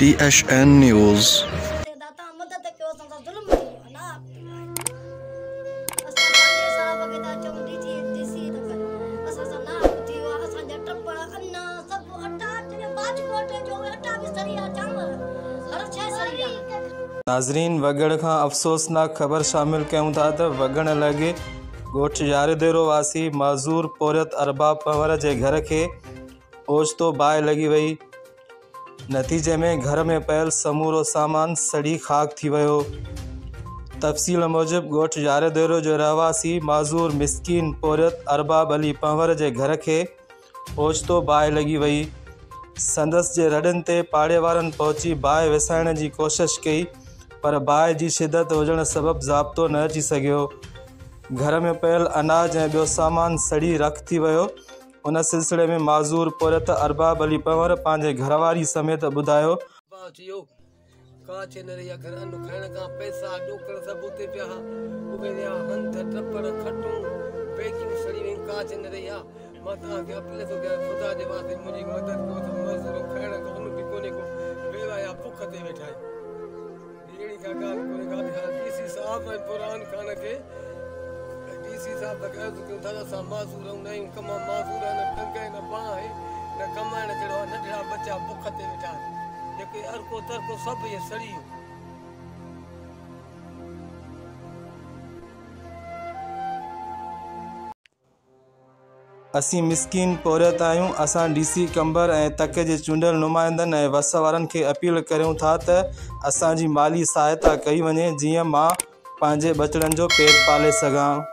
T H N news. ادا توهان مدد ڪيو اسان سان ظلم ٿي ويو آهي ناحق ٿي ويو آهي اسان چانڊيي صاحب کي ٿا چئون ڊي جي ڊي سي ته ڪر اسان سان ناحق ٿي ويو آهي اسان جا ٽپڙ انا سڀ اٽا باجڪو اٽي جو اهي اٽا به سڙي ويا چانور هر شيء سڙي ويا. ناظرين وڳڻ کان افسوسناڪ خبر شامل ڪيون ٿا ته وڳڻ لڳ ڳوٺ ياريديرو واسي معذور پورهيت ارباب پنهور جي گهر کي اوچتو باهه لڳي وئي نتيجي ۾ گهر ۾ پيل سمورو سامان سڙي خاڪ ٿي ويو تفصيل موجب ڳوٺ ياريديرو جو رهواسي معذور مسڪين پورهيت ارباب علي پنهور جي گهر کي اوچتو باهه لڳي وئي. سندس جي رڙين تي پاڙي وارن پهچي باهه وسائڻ جي ڪوشش ڪئي پر باهه جي شدت هجڻ سبب ضابطو نه اچي سگهيو. گهر ۾ پيل اناج ۽ ٻيو سامان سڙي رک ٿي ويو. ان سلسلي ۾ معذور پورهيت ارباب علي پنهور پنهنجي گهرواري سميت ٻڌايو. باهه ٿي ويو. ڪا شيء نه رهي آ گهر ان کائڻ کان پئسا ڏوڪڙ سڀ اتي پيا ها اهي رهيا هنڌ ٽپڙ کٽون بيگيون سڙي ويون ڪا شيء نه رهي آ مان توهان کي اپيل ٿو ڪيان خدا جي واسطي منهنجي مدد ڪيو ته مزدور کائڻ کان ان به ڪونهي ڪو بيواهه آ بک تي ويٺا آهيون اهڙي ڪا ڳالهه ڪونهي ڪا ها ڊي سي صاحب ۽ برهان خان کي ڊي سي صاحب کي عرض ڪيون ٿا ته اسان معذور آهيون نه آهيون ڪم معذور آهيون نه ٽنگ آهي نه ٻانهن آهي نه ڪمائڻ جهڙو آهي ننڍڙا ٻچا بک تي ويٺا آهن جيڪي ارڪو ترڪو سڀ اهي سڙي ويو. اسين مسڪين پورهيت آهيون، اسان ڊي سي قمبر ۽ تڪ جي چونڊيل نمائندن ۽ وس وارن کي اپيل ڪريون ٿا ته اسان جي مالي سهائتا ڪئي وڃي جيئن مان پنهنجي ٻچڙن جو پيٽ پالي سگهان.